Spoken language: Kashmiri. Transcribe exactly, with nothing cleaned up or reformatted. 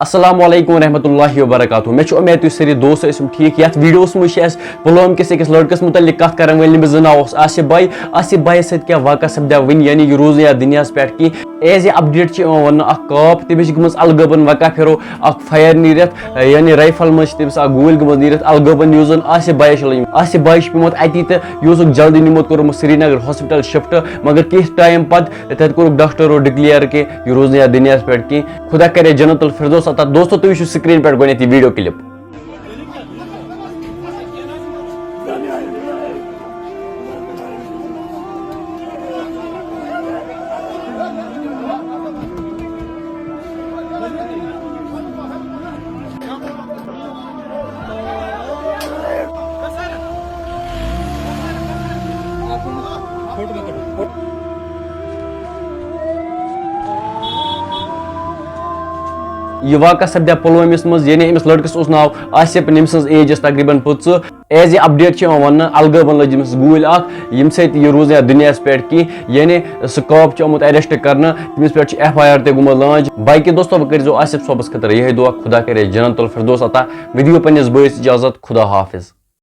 السلام علیکم ورحمۃ اللہ وبرکاتہ۔ مےٚ چھِ اُمید تُہۍ سٲری دوست ٲسِو ٹھیٖک۔ یَتھ ویٖڈیوَس منٛز چھِ اَسہِ پُلوٲم کِس أکِس لٔڑکَس مُتعلِق کَتھ کَران وٲلۍ، ییٚمِس زٕ ناو اوس آصف بھائی۔ آصف بھائی سۭتۍ کیٛاہ واقعہ سَپدیو وٕنہِ، یعنی یہِ روٗز نہٕ یَتھ دُنیاہَس پٮ۪ٹھ کینٛہہ۔ ایز اے اپڈیٹ چھِ یِوان وَننہٕ، اَکھ کاپ، تٔمِس چھِ گٔمٕژ الگٲبَن وَکا پھِرو، اَکھ فایَر نیٖرِتھ، یعنی رایفل منٛز چھِ تٔمِس اَکھ گوٗلۍ گٔمٕژ نیٖرِتھ الگٲبَن، یُس زَن آصف بھائی چھِ لٔجمٕژ۔ آصف بھائی چھُ پیوٚمُت اَتی تہٕ یہِ اوسُکھ جلدی نیوٗمُت، کوٚرمُت سرینگر ہاسپِٹل شِفٹ، مگر کینٛہہ ٹایم پَتہٕ تَتہِ کوٚرُکھ ڈاکٹرو ڈِکلیئر کہِ یہِ روٗز نہٕ یَتھ دُنیاہَس پٮ۪ٹھ کینٛہہ۔ خدا کرے جنت الفردوس عطا۔ دوستو، تُہۍ وٕچھِو سکرین پٮ۪ٹھ گۄڈٕنیتھ یہِ ویڈیو کلپ۔ یہِ واقعہ سپدیو پُلوٲمِس منٛز، یعنی أمِس لڑکس اوس ناو آصف، ییٚمہِ سٕنٛز ایج ٲس تقریباً پٕنٛژٕہ۔ ایز اے اپڈیٹ چھِ یِوان وننہٕ، الگٲبن لٔج أمِس گوٗلۍ اکھ، ییٚمہِ سۭتۍ یہِ روٗز نہٕ یَتھ دُنیاہَس پٮ۪ٹھ کینٛہہ، یعنی سُہ کاپ چھُ آمُت اریسٹ کرنہٕ، تٔمِس پٮ۪ٹھ چھُ ایف آی آر تہِ گوٚمُت لانچ۔ باقی دوستو، وۄنۍ کٔرۍزیو آصف صٲبَس خٲطرٕ یِہوٚے دُعا، خدا کرے جنت الفردوس عطا۔ وۄنۍ دِیِو پنٛنِس بٲیِس اجازت، خدا حافظ۔